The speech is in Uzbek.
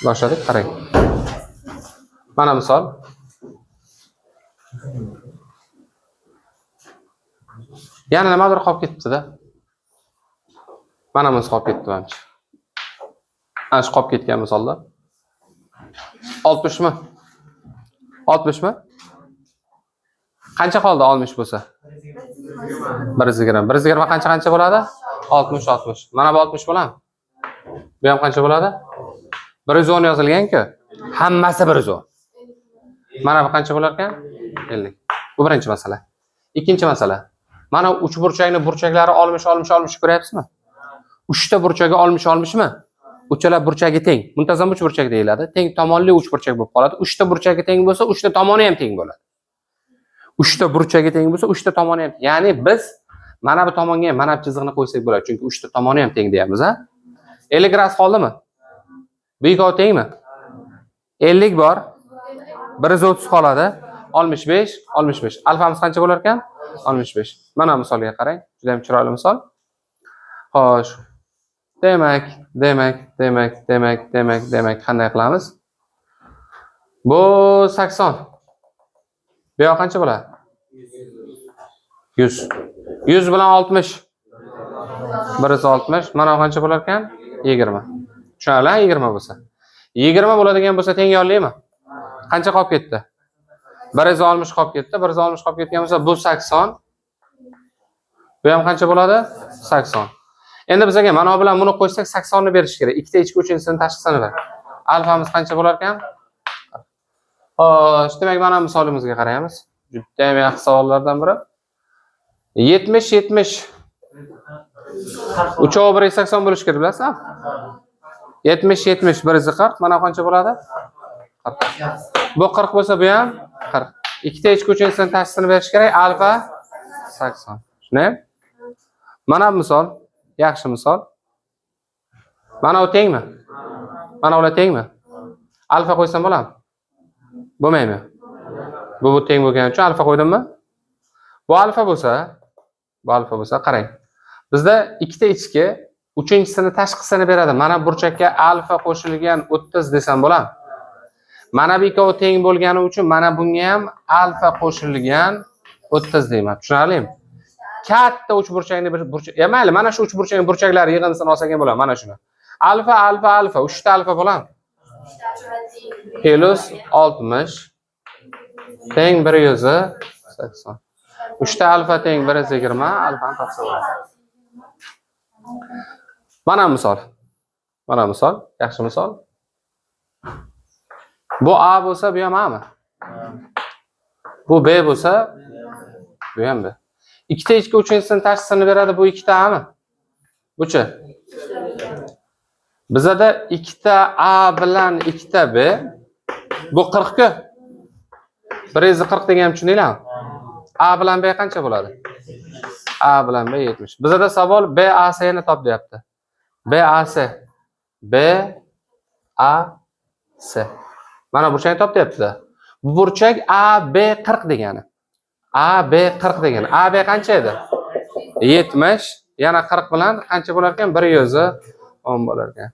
Boshladik, qarang. Mana misol. Yana nimadir qolib ketibdi-da. Mana bunisi qolib ketdi manimcha. Ana shu qolib ketgan misolda. 60 mi? 60 mi? Qancha qoldi 60 bo'lsa? 120. 120 qancha bo'ladi? 60 60. Mana bu 60 bo'ladimi? Bu ham qancha bo'ladi? 110 yozilgan-ku. Hammasi 110. Mana bu qancha bo'lar ekan? 50. Bu birinchi masala. Ikkinchi masala. Mana uchburchakni burchaklari 60 60 60 ko'ryapsizmi? Uchta burchagi 60 60 mi? Uchala burchagi teng. Muntazam uchburchak deyiladi. Teng tomonli uchburchak bo'lib qoladi. Uchta burchagi teng bo'lsa, uchta tomoni ham teng bo'ladi. Uchta burchagi teng bo'lsa, uchta tomoni ham. Ya'ni biz mana bu tomonga ham mana bu chiziqni qo'ysak bo'ladi, chunki uchta tomoni ham teng deyapmiz, a? 50 gradus qoldimi? Bu ikkovi tengmi? 50 bor. 130 qoladi. 65, 65. Alfamiz qancha bo'lar ekan? 65. Mana misolga qarang. Juda ham chiroyli misol. Xo'sh. Demak, demak, demak, demak, demak, demak qanday qilamiz? Bu 80. Bu yoq qancha bo'ladi? 100. 100 bilan 60. 160. Mana qancha bo'lar ekan? 20. Tushunarli, 20 bo'lsa. 20 bo'ladigan bo'lsa teng yonlimi? Qancha qolib ketdi? 160 qolib ketdi. 160 qolib ketgan bo'lsa bu 80. Bu ham qancha bo'ladi? 80. Endi bizga mana bilan buni qo'shsak 80 ni berish kerak. Ikkita ichki uchinchisini tashqisini ber. Alfamiz qancha bo'lar ekan? Xo'sh, demak mana misolimizga qaraymiz. Juda ham yaxshi savollardan biri. 70 70. Uchovi 180 bo'lishi kerak, bilasizmi? 70 70 140. Mana qancha bo'ladi? 40. Bu 40 bo'lsa bu ham 40. Ikkita ichki uchinchisini tashqisini berish kerak. Alfa 80. Shunday? Mana bu misol, yaxshi misol. Mana u tengmi? Mana ular tengmi? Alfa qo'ysam bo'ladimi? Bo'lmaymi? Bu teng bo'lgani uchun alfa qo'ydimmi? Bu alfa bo'lsa, bu alfa bo'lsa, qarang. Bizda ikkita ichki uchinchisini tashqisini beradi. Mana burchakka alfa qo'shilgan 30 desam bo'ladimi? Mana bu ikkovi teng bo'lgani uchun mana bunga ham alfa qo'shilgan 30 deyman. Tushunarlimi? Katta uchburchakni bir burchak, ya mayli, mana shu uchburchakning burchaklari yig'indisini olsak ham bo'ladi, mana shuni. Alfa, alfa, alfa, 3 ta alfa bo'ladimi? Plus 60 teng 180. 3 ta alfa teng 120, alfani topsa bo'ladi. Mana misol. Mana misol, yaxshi misol. Bu A bo'lsa, bu ham A'mi? Bu B bo'lsa, bu ham B. Ikkita ichki uchinchisini tashqisini beradi, bu ikkita A'mi? Buchi? Bizada ikkita A bilan ikkita B. Bu 40 ku. 140 degan tushundinglarmi? A bilan B qancha bo'ladi? A bilan B 70. Bizada savol B A C ni top deyapti. B A C. B A C. Mana burchakni top deyapti-da. Bu burchak A B 40 degani. A B 40 degani. A B qancha edi? 70. Yana 40 bilan qancha bo'lar ekan? 110 bo'lar ekan.